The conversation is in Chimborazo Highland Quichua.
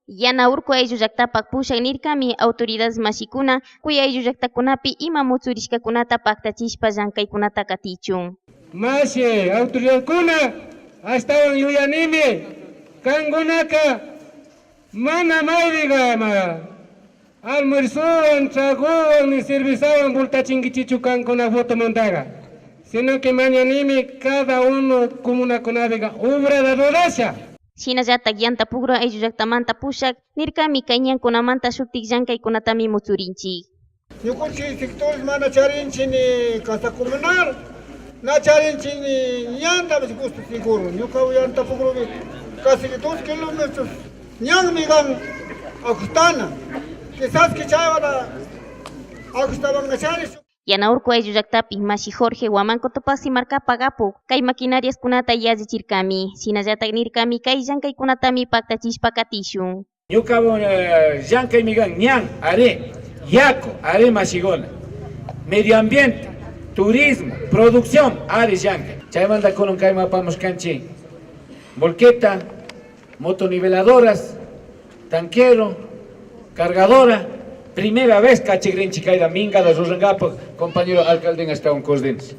Yana Urku ayllu llaktapak pushak nirkami autoridades mashikuna tukuy ayllu llaktakunapi ima mutsurishkakunata paktachishpa llankaykunata katichun. Mashi autoridadkuna ashtawan yuyanimi kankunaka mana maypiga almuerzowan, tragowan ni cervezawan voltachinkichichu kankuna votomantaga, sino que mañanimi cada uno comunakunapiga obrada rurasha. Shinallatak Yantapugro ayllu llaktamanta pushak nirkami kay ñankunamanta shutik llankaykunatami mutsurinchik. Ñukanchik sectores mana charinchi ni casa comunal, na charinchi ni ñanta gusto seguro. Ñuka Yantapugrupi casi 2 kilómetros ñanmi kan ajustana. Quizás que chaywata ajustabanka chari. Yana Urku ayllu llaktapi mashi Jorge Huamán Cotopaxi markapak apuk kay maquinariaskunata yallichirkami shinallatak nirkami kay llankaykunatami paktachishpa katishun. Ñuka llankaymi kan ñan, are, yaku, are mashiguna, medio ambiente, turismo, producción, are llankay. Chaymanta kunan kayman apamushkanchik volqueta, motoniveladoras, tanquero, cargadora. Primera vez kachikrinchik kayta minkata rurankapak, compañero alcalde ashtawan cordines.